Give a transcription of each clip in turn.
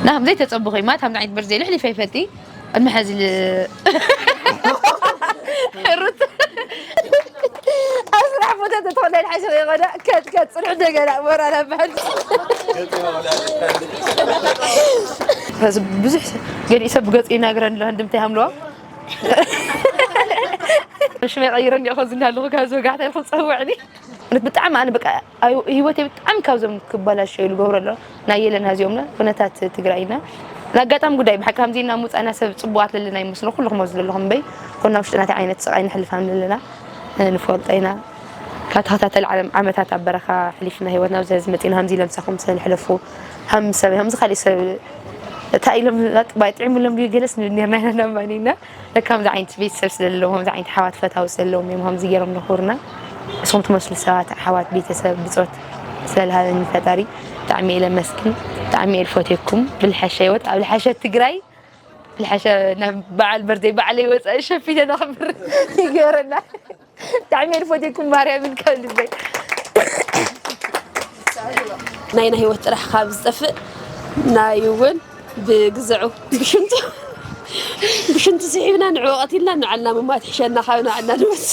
ናም ዘይተጸብኹ ማለት ሃምዚ ዓይነት በርዝደይ ልሕሊፈ ይፈልጥ። ቅድሚ ሕዚ ል-፣ ሩት ኣብ ስራሕ ቦታ ተትኾነ ሓሸ ይኾና፣ ከት ከት ጽንሑ እንደገና ሞራል ኣብሕል። ብዙሕ ገሊኡ ሰብ ብገጹ ይናገረኒ ኣሎ፣ ህንድምታ ይሃምልዋ። ሽመይ ቀይረ እንዲኹ ዝናለኹ ካብ ዝወጋሕታ ኢልኩም ጸውዕኒ። እውነት ብጣዕሚ ኣነ በቃ ኣይ-፣ ህይወተይ ብጣዕሚ ካብዞም ክበላሸዩ ዝገብሩ ኣለዉ ናይ የለና እዚኦም ኩነታት ትግራይና። ንኣጋጣሚ ጉዳይ ብሓቂ ከምዚ ኢና ምውፃእና ሰብ ፅቡቓት ለለና ይመስሎ ኩልኹም ኣብዚ ዘለኹም እምበይ ኮና ውሽጥና እንታይ ዓይነት ስቓይ ንሕልፍ ከም ዘለና ንፈልጦ ኢና። ካብ ተኸታተል ዓለም ዓመታት ኣብ በረኻ ሕሊፍና ህይወትና ኣብዚ ሕዚ መፂና ከምዚ ኢሎም ሳኹም ስለ ንሕለፉ ሃም ሰብ ሃምዚ ካሊእ ሰብ እንታይ ኢሎም ጥባይ ጥዒሙሎም ድዩ ገለስ ንብል ነርና ኢና እናማኒና። ለካ ከምዚ ዓይነት ቤተሰብ ስለ ዘለዎም፣ ከምዚ ዓይነት ኣሕዋት ፈታዊ ስለ ዘለዎም እዮም ከምዚ ገይሮም ዘኽብሩና። ንስኹም ትመስሉ ሰባት፣ ኣሕዋት፣ ቤተሰብ፣ ብጾት ስለ ዝሃበኒ ፈጣሪ ብጣዕሚ እየ ለመስግን። ብጣዕሚ እየ ልፈትየኩም። ብልሓሸ ህይወት፣ ኣብ ልሓሸ ትግራይ፣ ብልሓሸ ናብ በዓል በርዘይ ባዕለይ ወፃኢ ሸፊነ ነኽብር ይገረና። ብጣዕሚ እየ ልፈትየኩም ማርያምን ካብ ልበይ። ናይና ህይወት ጥራሕ ካብ ዝጠፍእ ናይ እውን ብግዝዑ ብሽንቱ ብሽንቱ ስሒብና ንዕኡ ቀቲልና ንዓልና ምማት ይሕሸና ካብ ንዓልና ንመስ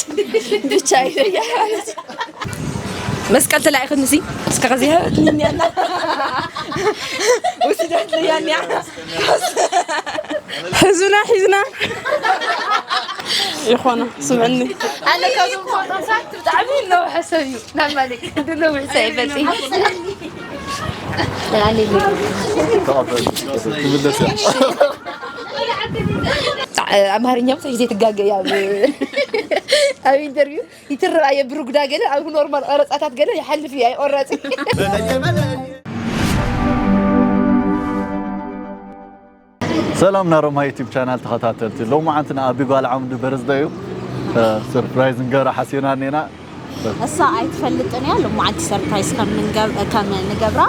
ብቻ እዩ ማለት እዩ። መስቀል ተላኢኹኒ ሲ እስከ ከዚ ሃበትኒ እኒኣላ ወሲደትኒ እያ እኒኣ ሕዙና ሒዝና ይኾነ ስምዕኒ ኣነ ካብዞም ፎቶታት ብጣዕሚ ነውሐ ሰብ እዩ ናብ ማለክ ድሎ ውሕሰ ይበፂ ትምለስ እያ። ኣምሃርኛ ብዙሕ ግዜ ትጋገ እያ ኣብ ኣብ ኢንተርቪው ይትረኣየ ብሩግዳ ገለ ኣብ ኖርማል ቀረፃታት ገለ ይሓልፍ እዩ ኣይቆረፅ። ሰላም ናሮማ ዩቲብ ቻናል ተኸታተልቲ፣ ሎማዓንቲ ንኣቢ ጓል ዓምዱ በርዝደዩ ሰርፕራይዝ ንገብራ ሓሲና እኔና። እሳ ኣይትፈልጥን እያ። ሎማዓንቲ ሰርፕራይዝ ከም ንገብ-፣ ከም ንገብራ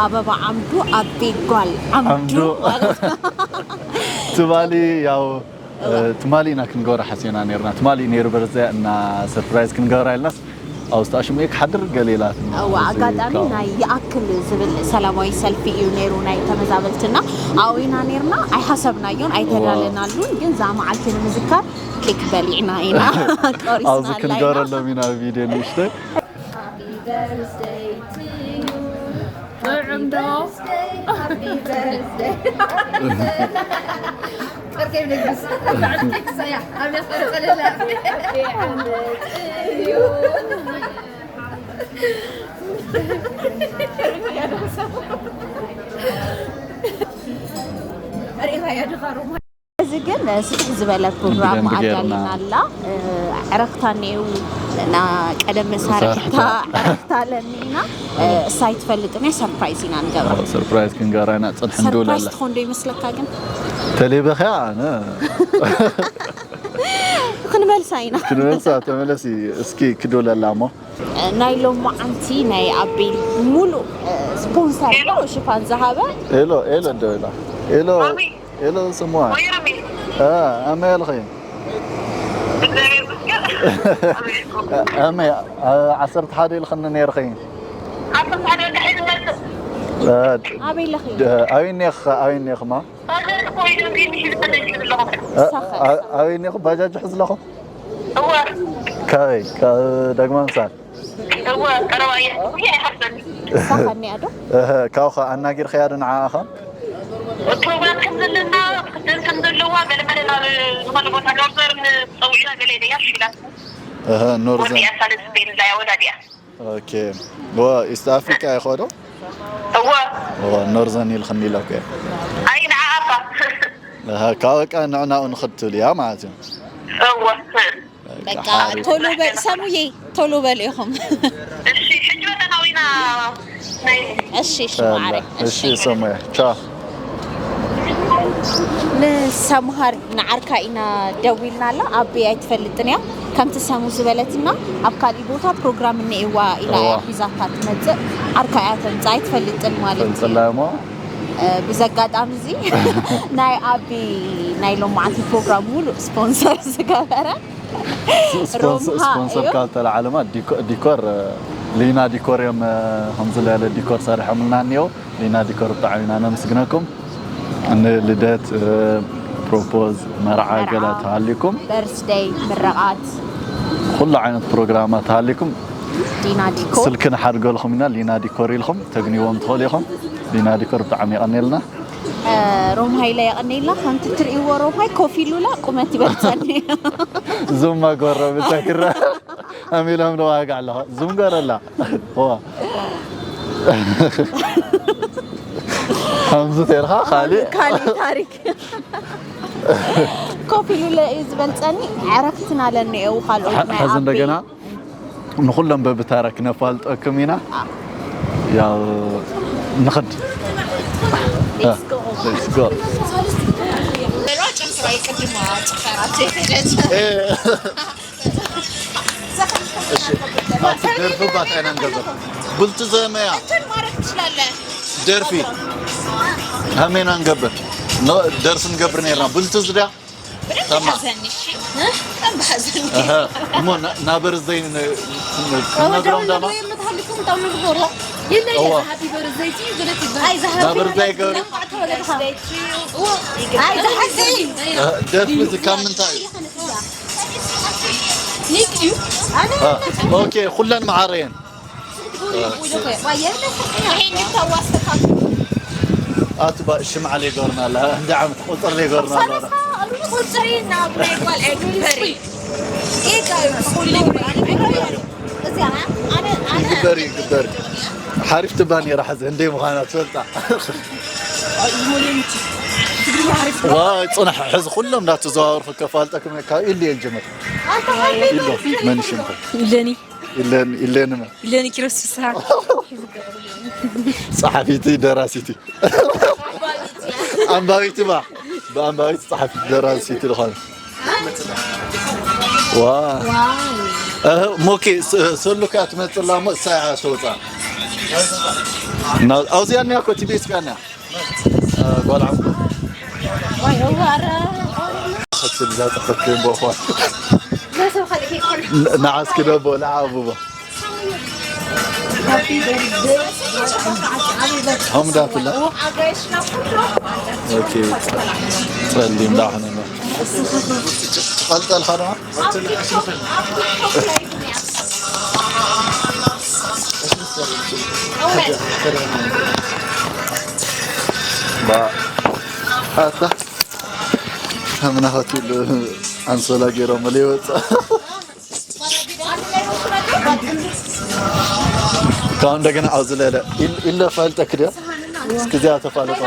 ኣበባ ዓምዱ ኣቢ ጓል ዓምዱ ዓምዱ። ማለት ነው። ትማሊ ያው፣ እ፣ ትማሊ ኢና ክንገብራ ሓሲና ነርና። ትማሊ ነይሩ በርዝደያ እና ሰርፕራይዝ ክንገብራ ኢልናስ ኣብ ውሽጢ ኣሽሙየ ክሓድር ገለ ኢላትና። እዋ፣ እዚ ኣጋጣሚ ካብ ናይ ይኣክል ዝብል ሰላማዊ ሰልፊ እዩ ነይሩ ናይ ተመዛበልትና። ኣብኡ ኢና ነርና፣ ኣይሓሰብናዮን፣ ኣይተዳለናሉን፣ ግን እዛ መዓልቲ ንምዝካር ኬክ በሊዕና ኢና፣ ቆሪስና ኣብዚ ኣለና። ክንገረሎም ኢና ቪድዮ ንእሽተይ። ጥዑም ዶ? እዚ ግን ስፍሕ ዝበለ ፕሮግራም እንግዲህ ገይርና። ኣዳሊና ኣላ። ዕረፍታ እኒኤው እና ቀደም መሳርሕታ መሳርሕታ። ዕረፍታ ኣለኒ ኢና። እሳ ኣይትፈልጥን እያ፣ ሰርፕራይዝ ኢና ንገብራ። ሰርፕራይዝ ክንገብራ ኢና፣ ጽንሕ ንድውል ሰርፕራይዝ ኣላ። ትኾን ዶ ይመስለካ ግን? ተሌበኸያ ኣነ። ክንመልሳ ኢና። ክንመልሳ፣ ተመለሲ። እስኪ ክድውለላ እሞ። ናይ ሎማዓንቲ ናይ ኣቤል ሙሉእ ስፖንሰር ሄሎ። ሽፋን ዝሃበ። ሄሎ፣ ሄሎ፣ እንዶ ኢላ። ሄሎ፣ ኣቤል። ሄሎ፣ ስምዋ። ወይ ሮሚ። አ፣ ኣመይ ኣልኸይ? እግዚኣብሔር ይመስገን። ኣመይ፣ አ፣ ዓሰርተ ሓደ ኢልኽኒ ነይርኺ። ዓሰርተ ሓደ ወርሒ ዝመጽእ። አ፣ ኣበይ ኣለኺ? ደ-፣ ኣበይ እኒኽኻ? ኣበይ እኒኽማ? ባጃጅ እኮ ኢሉ እንዲ ንሒዝካ ተንኪ ዘለኹ። አ፣ ሳኸ። አ፣ ኣበይ እኒኹ? ባጃጅ ሕዝለኹ? እወ። ካበይ? ካብ ዳግማይ ምሳል? እወ፣ ቀረባ እየ። ውይ፣ ኣይሓስበኒ። ሳኸ እኒኣ ዶ? እህ፣ ካብኡ ኸ ኣናጊርካያ ዶ ንዓኣ ኸ? ፕሮግራም ከም ዘለና፣ ክትደርስ ከም ዘለዋ፣ ገለ መለ ናብ ዝኾነ ቦታ ኖርዘርን ጸዊዕና ገለ ኢለያ፣ እሺ ኢላ። እህ፣ ኖርዘርን። ወዲኣ ሳልስ ስፔን ኢላ እያ ወዳዲኣ። ኦኬ። ወ-፣ ኢስት ኣፍሪቃ ይኸዶ? እወ። ወ-፣ ኖርዘርን ኢልኽኒ ኢለ እኮ እየ። ኣይ፣ ንዓኣ እባ። እህ፣ ካብ በቃ ንዕናኡ ንኽድ ትብል እያ ማለት እዩ። እወ። በቃ ሓሪፍ። ቶሎ በል ሰሙዬ፣ ቶሎ በል ኢኹም። እሺ፣ ሕጂ መጠናዊና ናይ እሺ፣ እሺ፣ ማዕረ። እሺ፣ ሰሙዬ፣ ቻው። ንሰምሃር ንዓርካ ኢና ደዊልና ኣላ። ኣቢ ኣይትፈልጥን እያ። ከምቲ ሰሙ ዝበለትና ኣብ ካሊእ ቦታ ፕሮግራም እኒኤዋ ኢላ እያ እዋ። ሒዛታ ትመጽእ። ዓርካ እያ ተምጽእ ኣይትፈልጥን ማለት እዩ። ተምጽላ እሞ? እ፣ ብዘጋጣሚ እዚ ናይ ኣቢ ናይ ሎማዓንቲ ፕሮግራም ሙሉእ ስፖንሰር ዝገበረ ስፖንስ-፣ ሮምሃ ስፖንሰር እዩ። ካብ ተለዓለማ ዲኮ-፣ ዲኮር፣ እ፣ ሊና ዲኮር እዮም፣ እ፣ ከምዚ ዝበለ ዲኮር ሰሪሖምልና እኒኦ። ሊና ዲኮር ብጣዕሚ ኢና ነመስግነኩም። ንልደት፣ ፕሮፖዝ፣ መርዓ፣ ገላ ተሃሊኩም፣ በርስደይ፣ ምርቓት፣ ኩሉ ዓይነት ፕሮግራማት ተሃሊኩም፣ ዲና ዲኮር። ስልኪ ንሓድገልኹም ኢና። ሊና ዲኮር ኢልኩም ተግንይዎም ትኽእሉ ኢኹም። ሊና ዲኮር ብጣዕሚ የቐንየልና። ሮም ሃይለ የቐንየልና። ከምቲ ትርእይዎ ሮም ሃይ ኮፍ ኢሉላ ቁመት ይበልፀኒ። ዙማ ጎረ ብቻ ክረ ኣሚሎም ንዋጋ ኣለኻ። ዙም ገረላ። ዋ። ከምዚ ተልካ ካሊእ ካሊእ ታሪክ። ኮፍ ኢሉለ እዩ ዝበልፀኒ። ዕረፍትና ለኒ እዩ ካልኦት ናይ ሕዚ ኣቢ። እንደገና ንኹሎም በብታራ ክነፋልጠኩም ኢና። ያው ንኽድ። Let's go. ደርፊ ባታ ኢና ንገብር። ብልቲ ዘመያ ደርፊ ሃሜና ንገብር። ደርፊ ንገብር ነርና። ብልቲ ዝዳ ተማ እሞ ናበርዝደይ ክነግሮም ዳማ ናበርዝደይ ገ ደርፊ እዚ ካብ ምንታይ እዩ? ኦኬ ኩለን መዓረየን ኣትባ ሽምዓ ሌጎርና ኣላ እንደ ዓመት ቁፅር ሌጎርና ኣላ ይግበር ይግበር ሓሪፍ ትባ ነራ ሕዚ እንደ ምዃና ትፈልጣ ዋ ፅናሕ ሕዚ ኩሎም እንዳተዘዋወርኩ ከፋልጠኩም ካብ ኢሉ የልጀመር ኢሎ መን ሽምኹ ኢለኒ ኢለን ኢለን መን ኢለኒ ኪሮስ ፍስሃ ጸሓፊቲ ደራሲቲ ኣንባቢቲ ባ ብኣንባቢቲ ጸሓፊቲ ደራሲቲ ዝኾነ ዋ ሞኬ ሰሉካ ትመፅላ ሞ እሳ ሰውፃ ኣብዚኣ ኒያ ኮ ቲቤስ ቃና ጓል ዓምቦ ክትብል ዛተፈክርን ቦኳ ንዓስኪ ደቦ ንዓ ኣቡቦ ሓምዳትላ ኦኬ ጸሊም ዳሕነ ነው ቀልጠልካ ደማ ኣታ ከምና ሆቴል ኣንሶላ ገይሮም ለይወፃ ካብ እንደገና ኣብዚ ለለ ኢለ ፋልጠክ ድያ እስክዚያ ተፋለጠ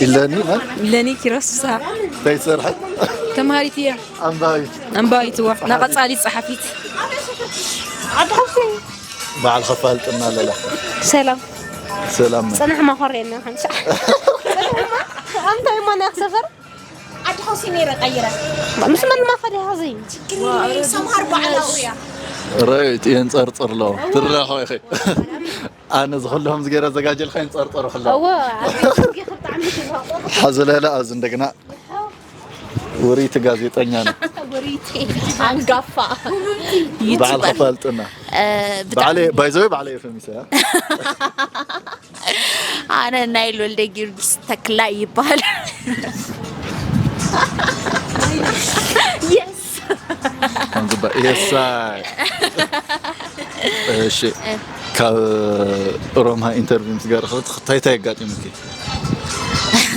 ኢለኒ መን ኢለኒ ኪሮስ ፍስሃ እንታይ ትሰርሐት ተምሃሪት እያ ኣንባቢት ኣንባቢት እዋ ናቐፃሊት ፀሓፊት በዓል ከፋልጥና ለላ ሰላም ሰላም ፅናሕ ማኾርየና ከምሻ ኣንታይ ማና ክሰፈር ዓዲ ሓውሲ ነይረ ቀይረ ምስ መን ማኸደ ሓዘይ ሰምሃር ባዕላዊ እያ ራይት የንፀርፅር ኣለዎ ትረኸ ኢኸ ኣነ ዝኽልኹም ዝገይረ ዘጋጀልካ ይንፀርፀሩ ከለዉ እወ ሓዚ ለለ ኣብዚ እንደገና ውሪቲ ጋዜጠኛ ነው አንጋፋ በዓል ከፋልጥና ባዕለ ባይዘወይ ባዕለ ኤፍኤም ይሰ ኣነ ናይል ወልደ ጊዮርጊስ ተክላይ ይበሃል የሳይ እሺ ካብ ሮማ ኢንተርቪው ምስ ገርኸ እንታይ እንታይ ኣጋጢሙኪ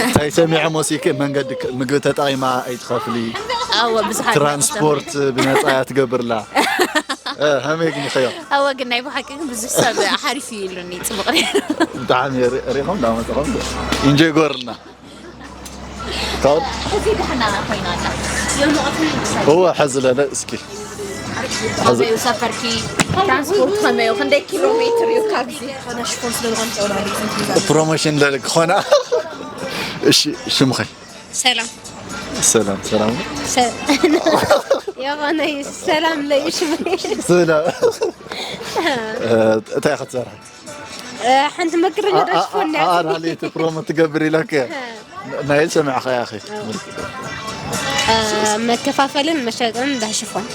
እንታይ ሰሚዐ ሞሲከ መንገዲ ምግቢ ተጠቒማ ኣይትኸፍሊ ኣወ ብዙሓት ትራንስፖርት ብነፃ እያ ትገብርላ ሃመይ ግን ይኸዮ ኣወ ግን ናይ ብሓቂ ግን ብዙሕ ሰብ ሓሪፍ እዩ ኢሉኒ ፅቡቕ ብጣዕሚ ሪኢኹም እንዳመፅኹም ኢንጆይ ጎርልና እዚ ደሕና ኮይና ኣላ እወ ሕዚ ለለ እስኪ ከመዩ ሰፈርኪ ትራንስፖርት ከመዩ ክንደይ ኪሎ ሜትር እዩ ካብዚ ፕሮሞሽን ለልክ ኾና እሺ ሽምኸ ሰላም ሰላም ሰላም የኾነ ሰላም ለይሽመ ሰላም እንታይ ክትሰርሐ ሓንቲ መክርኛ ዳሽፎን ኣናሌት ፕሮሞ ትገብር ኢለክ ናይ ሰሚዕኻ ያኺ መከፋፈልን መሸጥን ዳሽፎን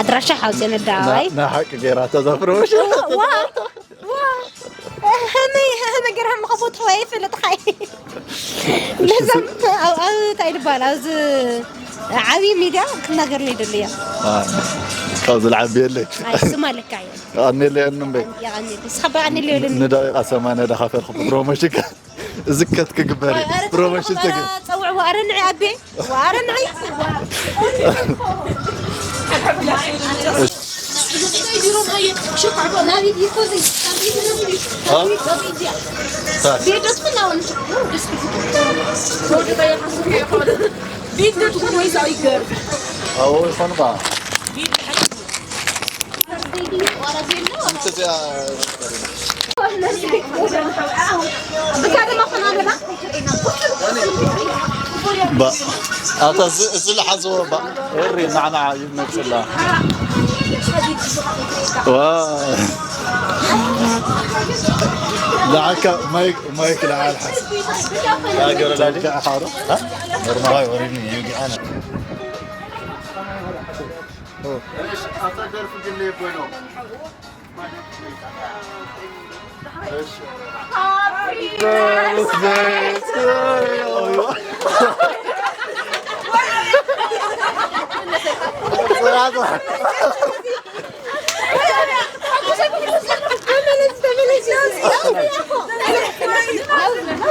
ኣድራሻ ሓውፅን ኣደባባይ ናይ ሓቂ ገይራ ተዛ ፕሮሞሽን ዋ ዋ ዋ ሀመይ ሀመ ነገር ሃም ከቦት ወይ ፍልጥ ኻይ። ለዛ ኣብ ኣብ እንታይ ይባል ኣብዚ ዓብይ ሚድያ ክናገር ነው ይደልያ። ካብ ዝለዓቢ የለይ። ኣይ ስማ ለካ እዩ። ኣኔለ ያንን በይ። ያኔ ስኻ በኣኔለ ይልን። ንደቂቃ ሰማንያ ዳኻፈል ፕሮሞሽን እዝከት ክግበር እዩ። ፕሮሞሽን ተገ- ጸውዕዋ። ኣረ ንዒ ኣቤ። ኣረ ንዒ። ቤት ትኩን ወይ ዛው ይገር። ኣዎ ይኾን ባ። ኣታ እዚ እዚ ዝሓዝዎ ባ እሪ ናዕናዓ ይመፅላ። ዋ ለዓካ ማይክ ማይክ ለዓል ሓስ ያገረ ላዲ ጃ ሓሮ ኖርማል ወሪኒ ይግዓና።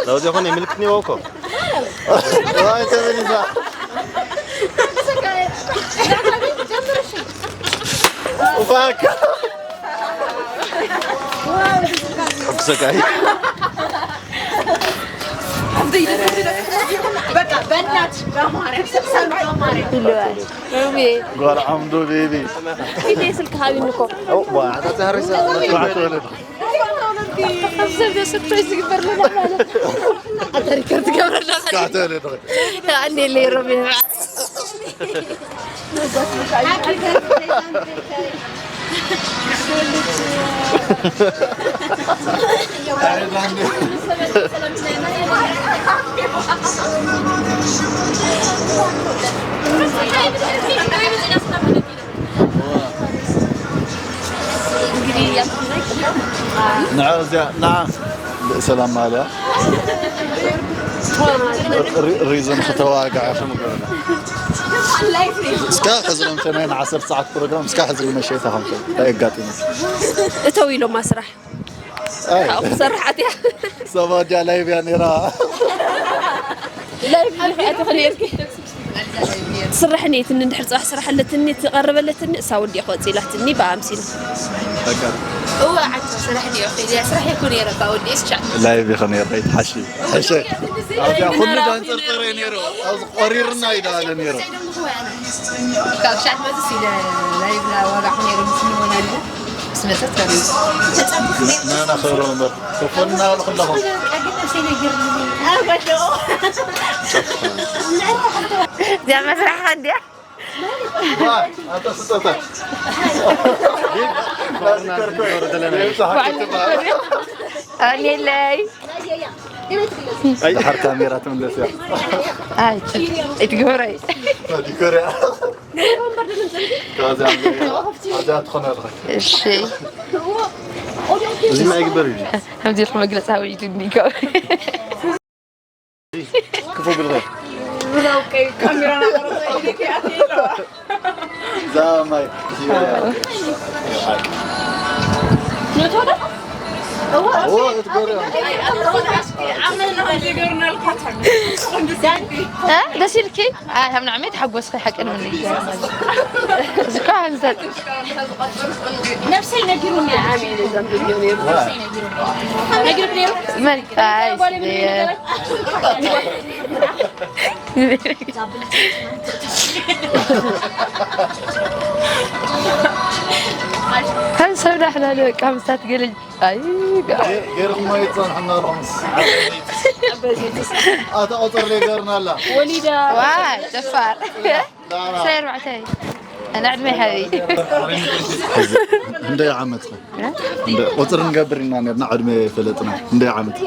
ለውዚ ኾነ ምልክት ነው እኮ። ዋይ ተመሊሳ። ፋክ። ሕጉሰካ እዩ። በቃ በእናትሽ በማርያም ስልሳሉ በማርያም። ሮሜ። ጓል ዓምዶ ቤቢ። ኢቴ ስልክ ሃቢኒ እኮ። ኦ፣ ዋ፣ ኣታ ተሃሪሳ። ዋ፣ ተወለደ። ሰብ ሰርፕራይዝ ዝግበርለና ማለት። ኣታ ሪከርድ ትገብረለኻ። ዋ፣ ተወለደ። ኣንዴ ለይ ሮሜ። ንዓ እዚኣ ንዓ ሰላም ማልያ ሪ- ሪዝን ክተዋግዐ እስካ ሕዚ ለምሰናይ ንዓሰርተ ሰዓት ፕሮግራም እስካ ሕዚ መሸታ ከምሰ እንታይ ኣጋጢሙ እተው ኢሎማ ስራሕ ኣይ ካብኡ ክሰርሕ ኣትያ ሰባጃ ላይቭ እያ ነይራ ላይቭ ኣትኽን ኢልኪ ስራሕ ነይትኒ እንድሕር ፅባሕ ስራሕ ኣለትኒ ትቐርብ ኣለትኒ እሳ ወዲኣ ክወፅእ ኢላትኒ ብኣምሲሉ በቃ እወ ዓንተ ስራሕ ድዮ ኸይደ ስራሕ ይኩን ነይረ ባ ወዲኤ ስሻዕ ላይቭ ኢኸ ነይረ ይትሓሺ ሕሸ ኣብዚኣ ኩሉ ዳንፀርፀረ ነይሩ ኣብዚ ቆሪርና ይደኣለ ነይሩ ካብ ሻዕ መዝስ ኢለ ላይቭ ና ዋጋዕ ነይሩ ምስ ንሆናሉ ስመተት ከ ናና ኸብሮ እምበር ኮፎና ለኹለኹም እዚኣ መስራሕኻ እንድያ ኣታ ስጠታ ኣኔለይ ድሓር ካሜራ ትምለስ እያ ኣይትግበረይ ዲኮርያ ካብዚኣ ትኾነ ኣለኻ እሺ እዚ ማይ ግበር እዩ ከምዚ ኢልኩ መግለፂ ሃወ እዩ ድንዲከው ክፉ ብልኸ ዛማይ ደስ ኢልኪ ከም ንዓመት ሓጎስኺ ሓቂ ንምንገር እዚ እኮ ሃንሳት ነብሰይ ነጊሩኒ ዓሚ ነዛ ቪድዮ ነይሩ ነብሰይ ነጊሩኒ ነጊሩኒ ነይሩ መን ኣይ ከም ሰብ ዳሕና በቃ ምስታት ገለ ኣይ ገርኹም ኣይፀንሐና ኣለኹምስ ኣታ ቆፀር ዘይገርና ኣላ ወሊዳ ዋ ደፋር ሰይ ኣርባዕተ ኣነ ዕድመ ሓበይ እንደ ዓመት እንደ ቁፅር ንገብር ኢና ነርና ዕድመ ፈለጥና እንደ ዓመት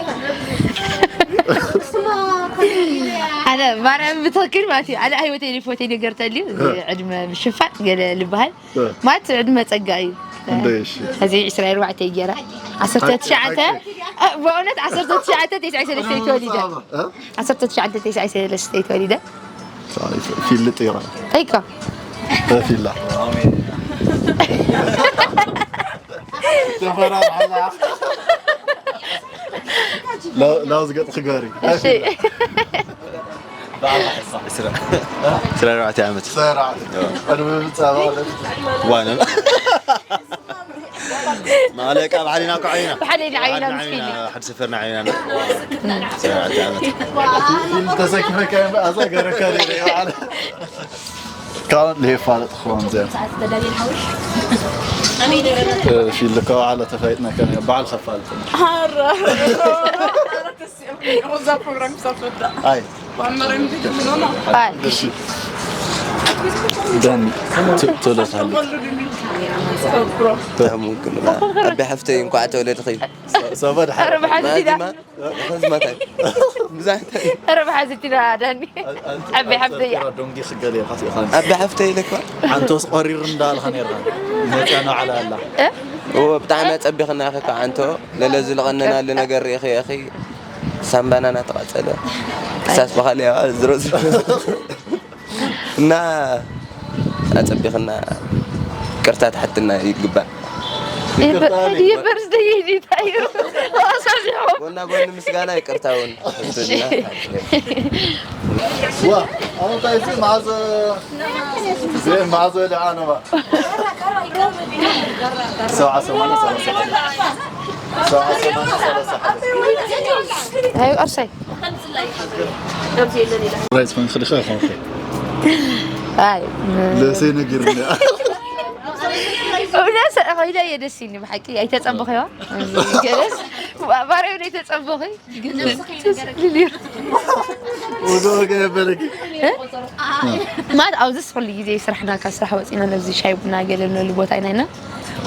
ኣነ ማርያም ብትኽክል ማለት እዩ ኣነ ህይወተይ ፎቴ ነገር ተልዩ ዕድመ ምሽፋጥ ገለ ልበሃል ማለት ዕድመ ፀጋ እዩ እንደ እሺ። እዚ ዕስራ ኣርባዕተ ገይረ ዓሰርተ ትሽዓተ። እ፣ ብእውነት ዓሰርተ ትሽዓተ ተስዓይ ሰለስተ ተወሊደ። እ? ዓሰርተ ትሽዓተ ተስዓይ ሰለስተ ተወሊደ። ፊልጥ ይራ ጠይቆ። ተፊላ ተፈራርሐላ። ላውዝ ገጥ ክገሪ እሺ። ስራ ኣርባዕተ ዓመት ሰራዕት ቀድሚ ምጻባ ዋነ ማለቃ ባሕሪና እኮ ዓይና ብሓደ ኢና ዓይና ምስ ፊልም። ሓደ ሰፈርና ዓይና ስራ ኣርባዕተ ዓመት ፊልም ተሰኪፈካ ኣዛ ገረካ ካውን ለይፋለጥ ክኸውን ዘ ፊልድ ከዋዕለ ተፋይጥና ከ በዓል ከፋልጥ እዛ ፕሮግራም ክሳብ ትወዳእ ኣይ ዋመረ ምትትምኖና ባይ እሺ። ደን ቶሎታል ኣቢ ሓፍተይ እንኳዕ ተወለድኺ ሰበድ ኧረ ብሓዚ ዲዳ ማዚማ ብዛሕተ ኧረ ብሓዚ ዲዳ ዳኒ ዓቢ ሓፍተይ እያ። ዶንጊ ክገል ኢልካ ሲኢኻ ኣቢ ሓፍተይ ኢለካ ኣንቶስ ቆሪር እንዳልካ ነርካ መፅያ ንባዕላ ኣላ እዎ ብጣዕሚ ኣጸቢኽና ኢኺ ከዓ ኣንቶ ለለ ዝለቐነናሉ ነገር ርኢኺ ኢኺ ሳምባና እናተቓጸለ ክሳስ በኻልያ ዝሮ እና ኣጸቢኽና ቅርታ ትሓትና ይግባእ ይበርስ ደይዲታዩ ተዋሳሲኹም ጎና ጎኒ ምስጋና ይቅርታ እውን ማዘ ማዘ ደኣ ነባ ሰብዓ ሰማንያ ሰላሳ ሰብዓ ሰማንያ ሰላሳ ኣይ ቀርሳይ ራይት ፈን ክልኻ ኾንክ ኣይ ለሰይ ነጊርኒ እውነት ኸይደ እየ ደስ ይኒ ብሓቂ ኣይተጸበኸዋ ገለስ ባርዮ ኣይተጸበኸ ወደ ወገ የበለክ ማለት ኣብዚ ኩሉ ግዜ ስራሕና ካብ ስራሕ ወፂና ነዚ ሻይ ቡና ገለ ንብለሉ ቦታ ኢና ኢና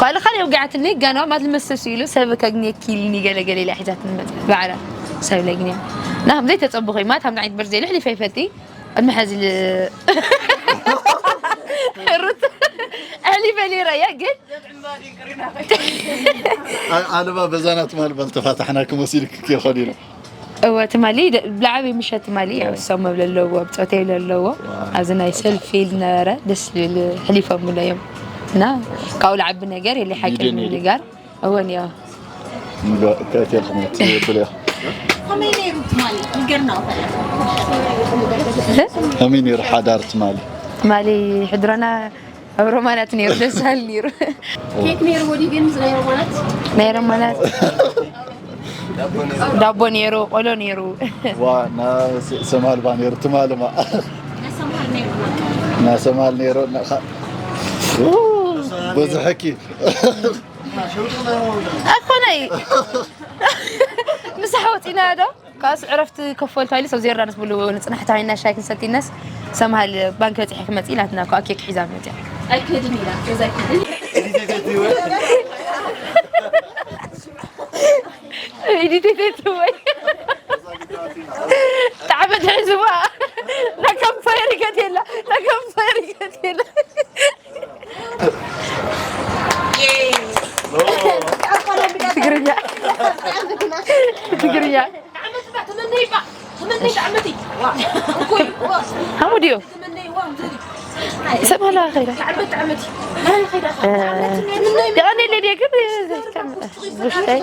ካልእ ካልእ ወጋዕትኒ ጋና ማለት ልመሰሱ ኢሉ ሰብ ከግኒ ኪልኒ ገለ ገለ ኢላ ሒዛትኒ መፅእ ባዕላ ሰብ ለግንያ እና ከምዘይ ተፀብኹ ማለት ከምዚ ዓይነት በርዘ ኢሉ ሕሊፈ ይፈልጢ ቅድሚ ሕዚ ል- ሩት ሕሊፈ ነይረ እያ ግን ኣለባ በዛና ትማል ባልተፋታሕና ክመሲልክ ይኾን ኢሎም እወ ትማሊ ደ- ብላዕቢ ምሸት ትማሊ ያው ሰው መብለ ኣለዎ ብፆተይ ይብለ ኣለዎ ኣብዚ ናይ ሰልፊ ኢል ነበረ ደስ ዝብል ሕሊፎምሎ እዮም እና ካብኡ ልዓቢ ነገር የለ ሓቂ ቪድዮ ነይሩ። ንጋር እወን ያ ከእትልኩም ትብል እያ ከመይ ነይሩ ትማሊ ንገርና ከመይ ነይሩ ሓዳር ትማሊ ትማሊ ሕድሮና ኣብ ሮማናት ነይሩ ደስ ዝብል ነይሩ ኬክ ነይሩ ወዲ ግን ናይ ሮማናት ናይ ሮማናት ዳቦ ነይሩ ቆሎ ነይሩ ዋ ና ሰማልባ ነይሩ ትማልማ ነሰምሃል ነይሩ ና ሰማል ነይሩ ናኻ ብዙሕኪ ኣይኮነይ ምሳሕ ወፂና ዶ ካብስ ዕረፍቲ ከፈል ተባሂሉ ሰብ ዜርዳንስ ብሉ ንፅናሕ ተባሂልና ሻይ ክንሰቲነስ ሰምሃል ባንክ በፂሐ ክመፅእ ኢላትና ከ ኬክ ሒዛ መፅያ ኣይክድን ኢላ ገዛ ኣይክድን ኢዲቴቴትወይ ብጣዕሚ ትሕዝዋ ናከም ፈሪገት የላ ናከም ፈሪገት የላ ትግርኛ ትግርኛ ሓሙድ እዩ ሰብሃላ ኸይዳ የቐኔለ ድየ ግን ውሽጠይ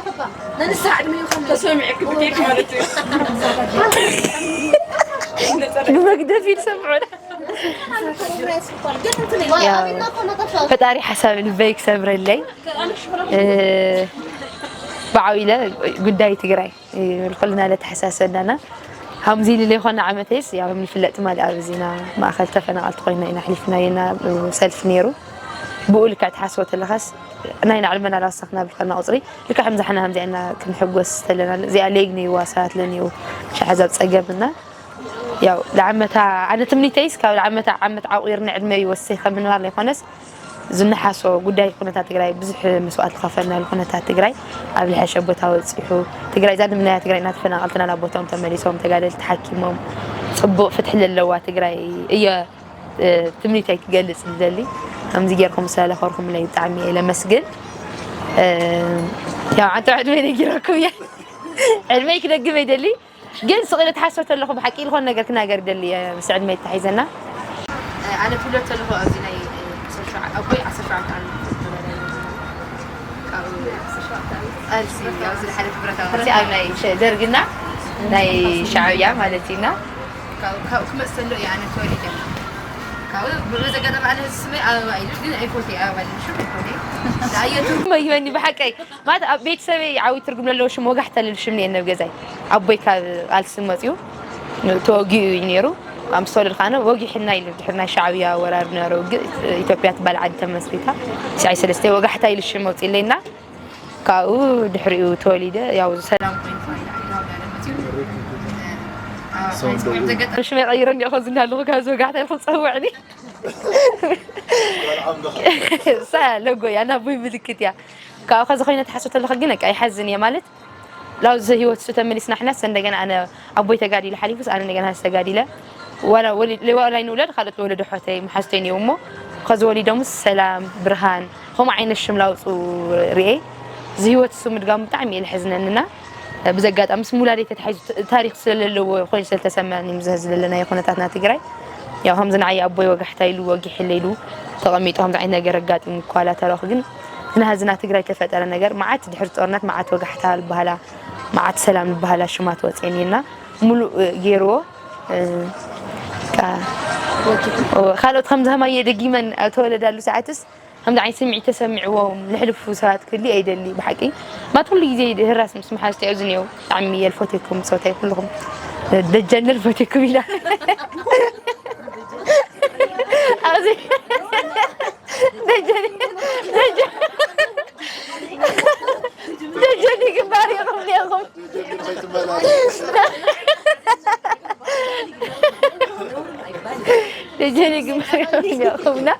ብመግደፊ ዝሰምዑ ፈጣሪ ሓሳብ ልበይ ክሰብረለይ ብዓው ኢለ ጉዳይ ትግራይ ንኩልና ለተሓሳሰናና ሃምዚ ኢሉ ዘይኮነ ዓመተይስ ያው ንፍለጥ ትማሊ ኣብ ዚና ማእኸል ተፈናቐልቲ ኮይና ኢና ኣሕሊፍናዮ ኢና ሰልፊ ነይሩ ብኡ ልክዕ ትሓስቦ ተለኻስ ናይ ናዕልመና ላወሰኽና ብልከና ቁፅሪ ልክዕ ከምዚ ሓና ከምዚኣ ኢና ክንሕጎስ ተለና እዚኣ ሌግ ነይዋ ሰባት ለንዩ ሻሕዛብ ፀገምና ያው ለዓመታ ኣነ ትምኒተይስ ካብ ለዓመታ ዓመት ዓቑርኒ ዕድመ ይወስይ ከም ምንባር ዘይኮነስ ዝነሓሶ ጉዳይ ኩነታት ትግራይ ብዙሕ መስዋእቲ ዝኸፈልናሉ ኩነታት ትግራይ ኣብ ዝሐሸ ቦታ ወፂሑ ትግራይ እዛ ንምናያ ትግራይ እናተፈናቐልትና ናብ ቦታኦም ተመሊሶም ተጋደልቲ ተሓኪሞም ፅቡቕ ፍትሒ ዘለዋ ትግራይ እየ ትምኒተይ ክገልፅ ዝደሊ ከምዚ ጌርኩም ስላለኸርኩምለይ ብጣዕሚ እየ ለመስግን ያው ዓንተ ዕድመይ ነጊረኩም እየ። ዕድመይ ክደግም ኣይደሊ፣ ግን ስቕ ኢለ ትሓስብ ተለኹ ብሓቂ ዝኾነ ነገር ክናገር ይደሊ እየ። ምስ ዕድመይ ተታሒዘና። ኣነ ትብሎ ተለኹ ኣብዚ ናይ ዓሰርተ ሸውዓተ ኣቦይ ዓሰርተ ሸውዓተ ዓመት ተወላዲ እዩ። ካብኡ ቃልሲ ኣብዚ ዝሓለፈ ብረታዊ ቃልሲ ኣብ ናይ ሸ- ደርግና ናይ ሻዕብያ ማለት እዩና። ካብኡ ካብኡ ክመጽእ ተሎ እየ ኣነ ተወሊደ። ካብኡ ብኡ ዘጋጠመ ኣነ ስመይ ኣበባ ኢሉ ግን ኣይፎቴ ኣበባ ኢሉ ሽም ኣይፎቴ። ዳየቱ መግበኒ ብሓቀይ ማለት ኣብ ቤተሰበይ ዓብዪ ትርጉም ዘለዎ ሽም ወጋሕታ ልብል ሽም ነየን ኣብ ገዛይ። ኣቦይ ካብ ቃልሲ መፅዩ ተወጊኡ እዩ ነይሩ። ኣብ ምስ ተወለድ ከዓነ ወጊሕና ኢሉ ድሕሪ ናይ ሻዕብያ ወራር ነረ ውግእ ኢትዮጵያ ትባል ዓዲ ተመስሪታ። ትስዓይ ሰለስተ ወጋሕታ ኢሉ ሽም ኣውፅለይና። ካብኡ ድሕሪኡ ተወሊደ ያው ሰላም ኮይኑ ተወሊደ ዓዲ ሃውዳለ መፅዩ። ሽመይ ቀይረ እንዲኹ ዝናለኹ ካብ ዝወጋሕታ ኢልኩም ፀውዕኒ። ሳ ለጎ እያ ናቦይ ምልክት እያ። ካብኡ ከዚ ኮይነ ትሓስብ ተለኹ ግን በቃ ይሓዝን እየ ማለት ላው እዚ ህይወት እሱ ተመሊስና ሕናስ እንደገና ኣነ ኣቦይ ተጋዲለ ሓሊፉስ ኣነ እንደገና ስ ተጋዲለ ዋላ ወሊ- ዋላ ንውለድ ካልኦት ወለዶ ሖተይ መሓዝተይ እኒኦ እሞ ከዚ ወሊዶምስ ሰላም ብርሃን ከምኡ ዓይነት ሽም ላውፁ ርኤ እዚ ህይወት እሱ ምድጋሙ ብጣዕሚ እየ ልሕዝነንና ብዘጋጣሚ ምስ ሙላደይ ተታሒዙ ት- ታሪክ ስለለለዎ ኮይኑ ስለተሰማኒ ምስ ዘለናዮ ኩነታትና ትግራይ ያው ከምዚ ንዓይ ኣቦይ ወጋሕታ ኢሉ ወጊሕለ ኢሉ ተቐሚጡ ከምዚ ዓይነት ነገር ኣጋጢሙ እኳ ላተረኹ ግን እቲ ናህዝና ትግራይ ተፈጠረ ነገር መዓት ድሕሪ ጦርነት መዓት ወጋሕታ ዝበሃላ መዓት ሰላም ዝበሃላ ሽማት ወፅየን እየና ሙሉእ ገይርዎ ካልኦት ከምዚ ከማየ ደጊመን ኣብ ተወለዳሉ ሰዓትስ ከምዚ ዓይነት ስምዒት ተሰሚዕዎም ልሕልፉ ሰባት ክሊ ኣይደሊ ብሓቂ ማት ኩሉ ግዜ ህራስ ምስ መሓዝቲ ኣብዚ እኒኦ ብጣዕሚ የልፎቴኩም ብፆታይ ኩልኹም ደጀን ልፎቴኩም ኢና ኣብዚ ደጀን ደጀን ደጀን ግንባር ኢኹም እኒኦኹም ደጀን ግንባር ኢኹም እኒኦኹምና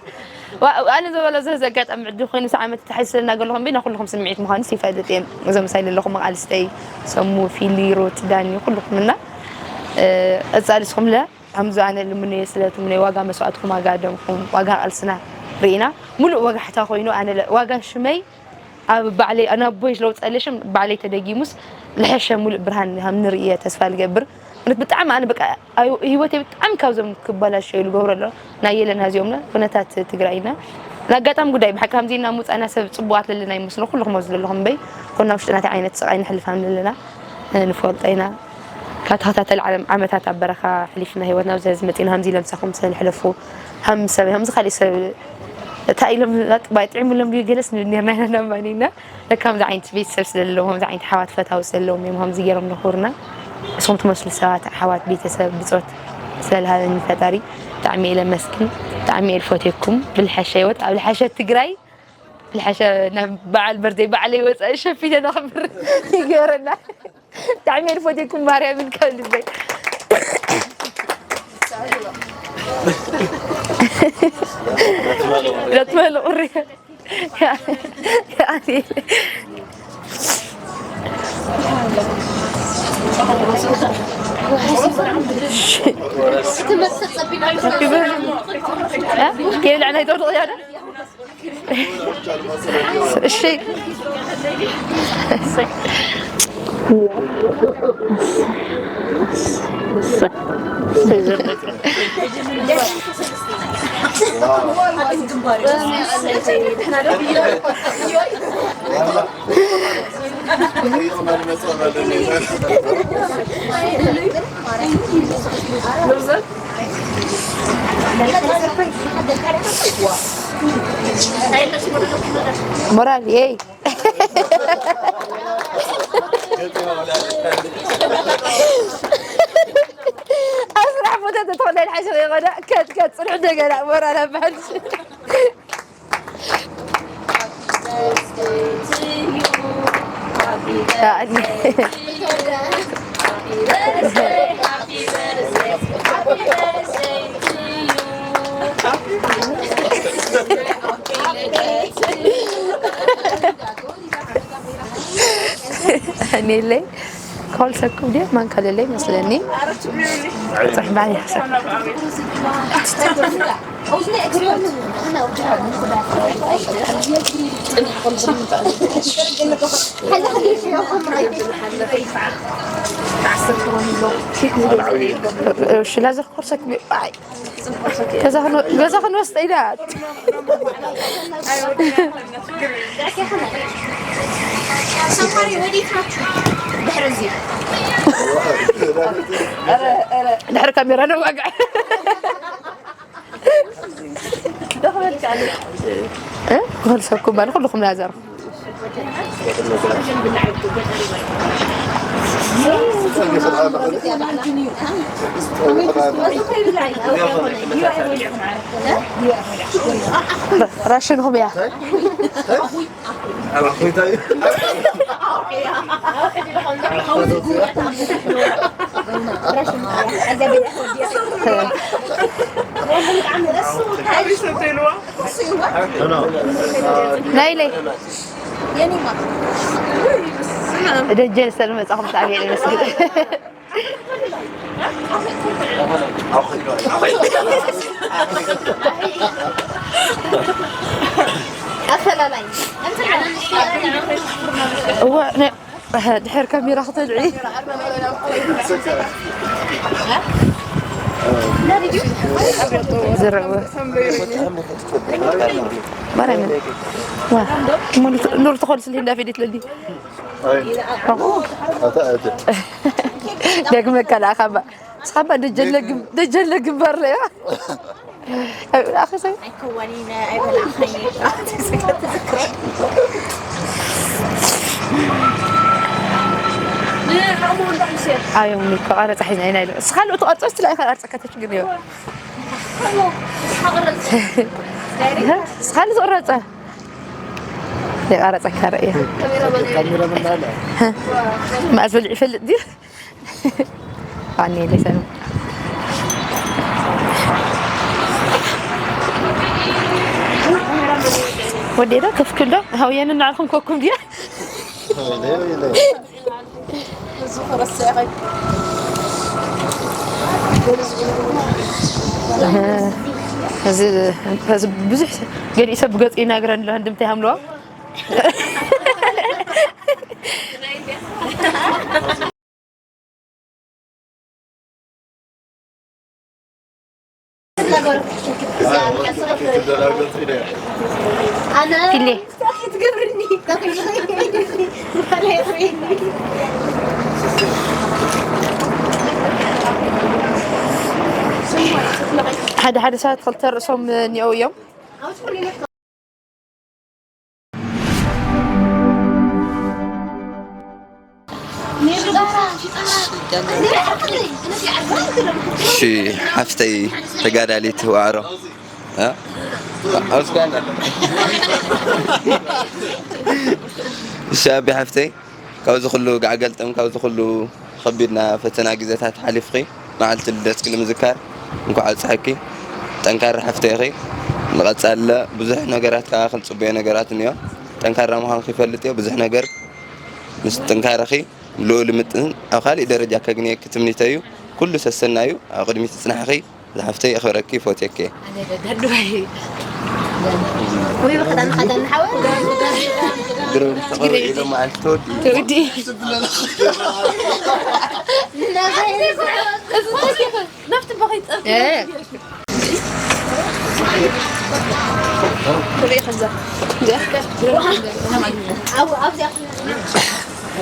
ኣነ ዝበሎ ዘ ዘጋጣሚ ዕድል ኮይኑ ሰዓመት ተሓስልና ገለኹም ቤና ኩልኹም ስምዒት ምዃንስ ይፈልጥ እየ እዞም ሳይ ዘለኹም መቓልስተይ ሰሙ ፊሊ ሮት ዳኒ ኩልኹም እና ቀፃሊ ስኹም ለ ከምዚ ኣነ ልምነዮ ስለ ትምነዮ ዋጋ መስዋእትኩም ዋጋ ደምኩም ዋጋ ቃልስና ርኢና ሙሉእ ወጋሕታ ኮይኑ ኣነ ዋጋ ሽመይ ኣብ ባዕለይ ኣነ ኣቦይ ስለውፀለሽም ባዕለይ ተደጊሙስ ልሐሸ ሙሉእ ብርሃን ከም ንርኢ እየ ተስፋ ልገብር እውነት ብጣዕሚ ኣነ በቃ ህይወተይ ብጣዕሚ ካብዞም ክበላሸዩ ልገብሮ ኣሎ ናይ የለና እዚኦም ኩነታት ትግራይና ንኣጋጣሚ ጉዳይ ብሓቂ ከምዚ ኢና ምውፃእና ሰብ ፅቡቃት ለለና ይመስሎ ኩልኹም ኣብዚ ዘለኹም እምበይ ኮና ውሽጢ ናተይ ዓይነት ስቃይ ንሕልፍ ኣለና ንፈልጦ ኢና ካብ ተኸታተል ዓለም ዓመታት ኣብ በረኻ ሕሊፍና ህይወትና ኣብዚ ሕዚ መፂና ከምዚ ኢሎም ሳኹም ሰንሕለፉ ሃም ሰብ ሃምዚ ካሊእ ሰብ እንታይ ኢሎም ጥባይ ጥዒሙሎም ድዩ ገለስ ንብል ነርና ኢና ናማኒና ለካ ከምዚ ዓይነት ቤተሰብ ስለለዎም ከምዚ ዓይነት ሓዋት ፈታዊ ስለለዎም እዮም ከምዚ ገይሮም ነኹርና እሶም ትመስሉ ሰባት ሓዋት ቤተሰብ ብፆት ስለልሃበኒ ፈጣሪ ብጣዕሚ እየ ለመስግን ብጣዕሚ እየ ልፎትየኩም ብልሐሸ ህይወት ኣብ ልሐሸ ትግራይ ልሐሸ ናብ በዓል በርደይ ባዕለይ ወፃኢ ሸፊነ ነኽብር ይገረና ብጣዕሚ እየ ዝፈትየኩም ማርያምን ካብ ልበይ ለትመሉ ቁሪ የብልዕ ናይ ተውድቕ ያደ እሺ ሞራል ይ ኣብ ስራሕ ቦታ ተተኾነ ሓሸ ይኾነ ከት ከት ፅንሑ እንደገና ሞራል ኣባል Anele, ኮልሰኩም ድየ ማንካ ለለ ይመስለኒ። ጽሕባይ ይሕሰብ። ሽላ ዘኽኮርሰኩም ኣይ ገዛ ክንወስጠ ኢና። ሰማሪ ወዴት ናችሁ? ድሕሪ እዚ ድሕሪ ካሜራ ነዋግዕ። እ? ክፍል ሰብኩም ባል ኩልኩም ናዘርኩም። ራሽንኹም እያ። ናይለይ ደጀ ሰለመጻኹም ብጣዕሚ እየ ነመስግን። ኣፈላላይ እወ፣ ነ-፣ ድሕር ካሜራ ክትድዒ ዝረአ። ማርያምን። ዋ፣ ኑር፣ ኑር ትኾል ስልሂ እንዳፌዴት ለሊ። ኣታ፣ ኣታ። ደግመ ከላእኻ እባ። ንስኻ እባ ደጀለ ግም-፣ ደጀለ ግንባር ለያ። ኣኺ ሰብ ኣይከዋኒነ ኣይበላዕኸኝ። ኣቲ ስጋ ትዝክሮ። ኣዮም እኮ ቀረጻ ሒዝና ኢና ኢሉ። እስኻ ካልኦት ትቐርጾ፣ እስቲ ላይክ ቀርጸካ ተሽግር እዩ። እስኻ ካልኦት ትቐረጸ። የቐረጸካ ርእየ። ካሜራማን ኣለ። መኣዝ በሊዑ ይፈልጥ ድዩ? ኣኔ ለይሰኑ። ወዴ ዶ ከፍክል ዶ? ሃውየን እናዕልኹም ኮኩም ድያ? እዚ፣ እዚ ብዙሕ ገሊኡ ሰብ ብገጹ ይናገረኒ ኣሎ፣ ህንድምታ ይሃምልዎ። ፊሌ። ሓደ ሓደ ሰባት ክልተ ርእሶም እኒአው እዮም። እሺ፣ ሓፍተይ ተጋዳሊት ዋዕሮ። እ? ኣውስካና። እሺ፣ ኣቢ ሓፍተይ፣ ካብዚ ኩሉ ጋዕገልጥም፣ ካብዚ ኩሉ ከቢድና ፈተና ግዜታት ሓሊፍኺ፣ መዓልቲ ልደትኪ ንምዝካር እንኳዕ ኣብፀሐኪ። ጠንካራ ሓፍተይ ኢኺ። ንቐፃሊ ብዙሕ ነገራት ካባኺ ንፅበዮ ነገራት እኒኦ። ጠንካራ ምዃንኪ ይፈልጥ እየ። ብዙሕ ነገር ምስ ጥንካረኺ ልኡል ምጥን ኣብ ካሊእ ደረጃ ከግንየኪ ትምኒተይ እዩ። ኩሉ ሰሰናዩ ኣብ ቅድሚት ይፅናሕኺ። ዝሓፍተይ የኽብረኪ፣ ይፎትየኪ። ኣነ ደዳድባይ። ወይ ብኽዳን ኻዳን ንሓወ? ግርም ተቐቢኡ ኢሎም መዓልቲ ተወዲኡ። ተወዲኡ። ናብቲ በኸይ ጸብ-፣ እ። ትርኢ ከምዛ። ኣብ-፣ ኣብዚኣ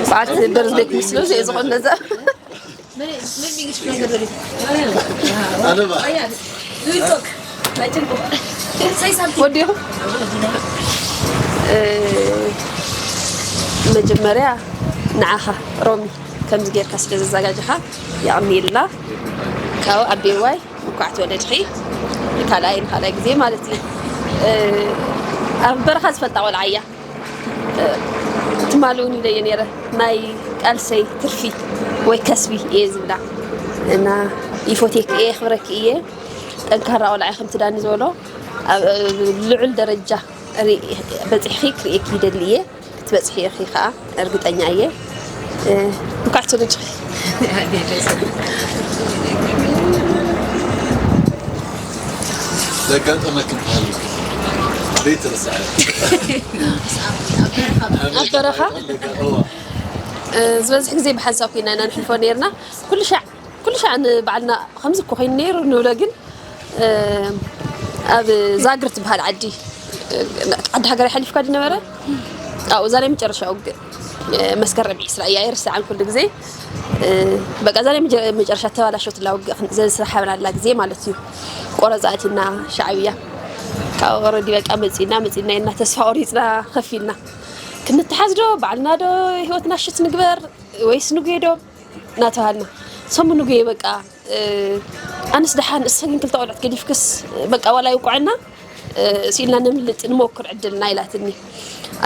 በዓልቲ በርዝደይ ክምስሉ እየ ዝኾነ ነዛ። ወዲኹም? እ፣ መጀመርያ ንዓኻ ሮሚ ከምዚ ጌርካ ስለ ዘዘጋጀኻ የቐንየልና። ካብኡ ኣቤዋይ እንኳዕ ተወለድኺ። ካልኣይ፣ ንኻልኣይ ግዜ ማለት እዩ። እ፣ ኣብ በረኻ ዝፈልጣ ቆልዓ እያ። ትማሊ እውን ኢለዮ ነይረ፣ ናይ ቃልሰይ ትርፊ ወይ ከስቢ እየ ዝብላ እና ይፎቴክ እየ፣ የኽብረኪ እየ። ጠንካራ ቆልዓ ኢኺ፣ ከምቲ ዳኒ ዝበሎ ኣብ ልዑል ደረጃ ርኢ-፣ በፂሕኺ ክርእየኪ ይደሊ እየ። ክትበፅሒ ኢኺ ከዓ እርግጠኛ እየ። እ፣ እንኳዕ ተወለድኺ። ዘጋጠመክን ተሃልዩ ዘይትርስዐ ኣብ በረኻ ዝበዝሕ ግዜ ብሓንሳብ ኮይና ኢና ንሕልፎ ነርና። ኩሉ ሻዕ ኩሉ ሻዕ ንባዕልና ከምዚ እኮ ኮይኑ ነይሩ ንብሎ፣ ግን ኣብ ዛግር ትበሃል ዓዲ፣ ዓዲ ሃገር ሓሊፍካ ድነበረ ኣብኡ እዛ ናይ መጨረሻ ውግእ መስከረም ዒስራ እያ። ኣይርስዓን ኩሉ ግዜ። በቃ እዛ ናይ መጨረሻ ተባላሸትላ ውግእ ዘዝሰሓብናላ ግዜ ማለት እዩ። ቆረፃ ኣቲና ሻዕብያ ካብ ኦረዲ በቃ መፂና መፂና ኢልና ተስፋ ቆሪፅና ከፊልና ክንተሓዝ ዶ ባዕልና ዶ ህይወትና ሽት ንግበር ወይስ ንጉየ ዶ እናተባሃልና ሰሙ ንጉየ በቃ ኣነስ ደሓን እሰ ግን ክልተ ቆልዑት ገዲፍክስ በቃ ዋላ ይውቅዐና ስኢልና ንምልጥ ንሞክር ዕድልና ኢላትኒ።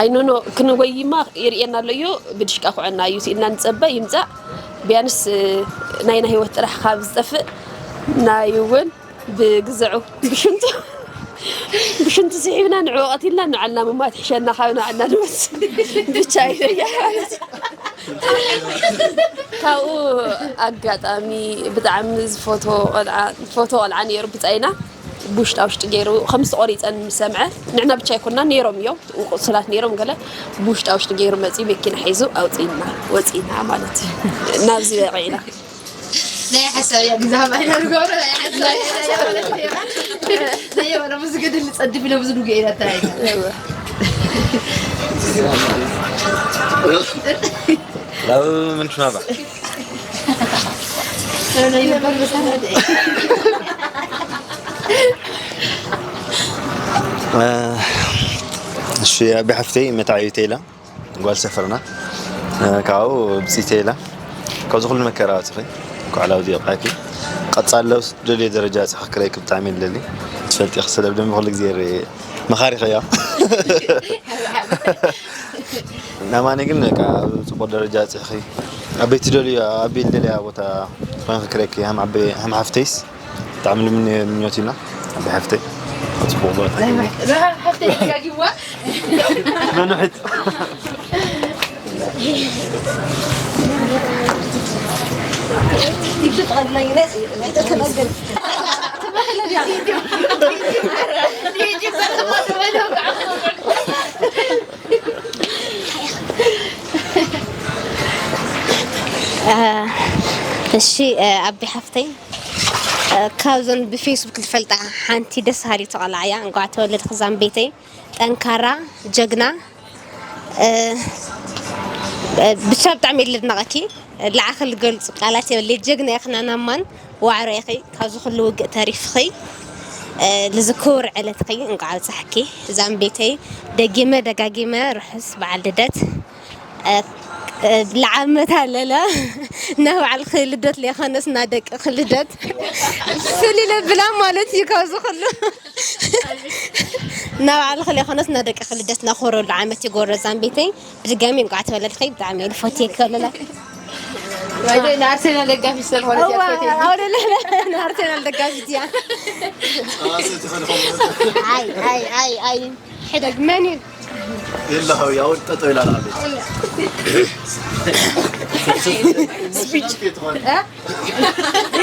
ኣይኖኖ ክንጎይማ ይርእየና ኣሎ እዩ ብድሽቃ ኩዐና እዩ ስኢልና ንጸበ ይምጻእ ቢያንስ ናይና ህይወት ጥራሕ ካብ ዝጠፍእ ናይ እውን ብግዝዑ ብሽንቱ ብሽንቱ ስሒብና ንዕኡ ቀቲልና ንዓልና ምማት ይሕሸና ካብ ንዓልና ንመስ ብቻ ኢለያ ማለት እዩ። ካብኡ ኣጋጣሚ ብጣዕሚ ዝፈትዎ ቆልዓ ዝፈትዎ ቆልዓ ነይሩ ብጻይና ብውሽጣ ውሽጢ ገይሩ ከምዚ ቆሪፀን ምስ ሰምዐ ንዕና ብቻ ኣይኮና ነይሮም እዮም ቁሱላት ነይሮም ገለ ብውሽጣ ውሽጢ ገይሩ መፂኡ መኪና ሒዙ ኣውፂና ወፂና ማለት እዩ። ናብዚ በቂዕና። ናይ ሓሳብ እያ ግዛ ባይና ንገብሮ ናይ ሓሳብ እያ ማለት እያ። ናይ ወረ ብዙ ገድል ጸድፍ ኢለ ብዙ ንጉ ኢላ እንታይ لا من شنو هذا؟ እሺ ኣቢ ሓፍተይ መታዓቢተይ ኢላ ጓል ሰፈርና ካብኡ ብፅኢተ ኢላ ካብዚ ኩሉ መከራ ኣውፅኺ እንኳዕ ላብዚ የብቃዕኪ። ቀፃሊ ለው ደልዮ ደረጃ ፅሕክረይ ብጣዕሚ ይደሊ ትፈልጢ ክስለ ብደንቢ ኩሉ ግዜ ር መኻሪኸ እያ ናማኒ ግን በቃ ኣብ ፅቡቅ ደረጃ ፅሕኺ ኣበይ ትደልዩ ኣበይ ልደልያ ቦታ ኮይንኪ ክረኪ ሃም ሓፍተይስ ብጣዕሚ ልምነ ምኞት ኢና ኣበይ ሓፍተይ ኣብ ፅቡቅ ቦታ ሓፍተይ ደጋጊምዋ መኑሕት እሺ ኣቢ ሓፍተይ ካብዞን ብፌስቡክ ዝፈልጣ ሓንቲ ደስ ሃሊት ቆልዓ እያ። እንኳዕ ተወለድኪ ዛምቤተይ። ጠንካራ ጀግና ብቻ ብጣዕሚ እየ ለድነቐኪ። ላዕኺ ልገልፁ ቃላት የብለይ። ጀግና ኢኺ ናናማን ዋዕሮ ኢኺ። ካብዚ ኩሉ ውግእ ተሪፍኺ ልዝክውር ዕለትኺ እንኳዕ ኣብፀሐኪ ዛምቤተይ። ደጊመ ደጋጊመ ርሑስ በዓል ልደት። ለዓመት ኣለለ ናብ ባዕልኺ ልደት ለይኮነስ ና ደቅኺ ልደት ፍል ይለብላ ማለት እዩ። ካብዚ ኩሉ ና ባዕልኺ ለይኮነስ ና ደቅኺ ልደት ናኾረሉ ዓመት ይጎረ ዛምቤተይ። ብድጋሚ እንቋዕ ተወለድኺ ብጣዕሚ እየ ልፎትየኪ ኣለለ ንኣርሴናል ደጋፊት ስለዝኾነ ንኣርሴናል ደጋፊት እያ። ኣይ ኣይ ኣይ ኣይ ሕደግ መን እዩ? የለ ሓውያ እውን ጠጠው ኢላ ንዓለች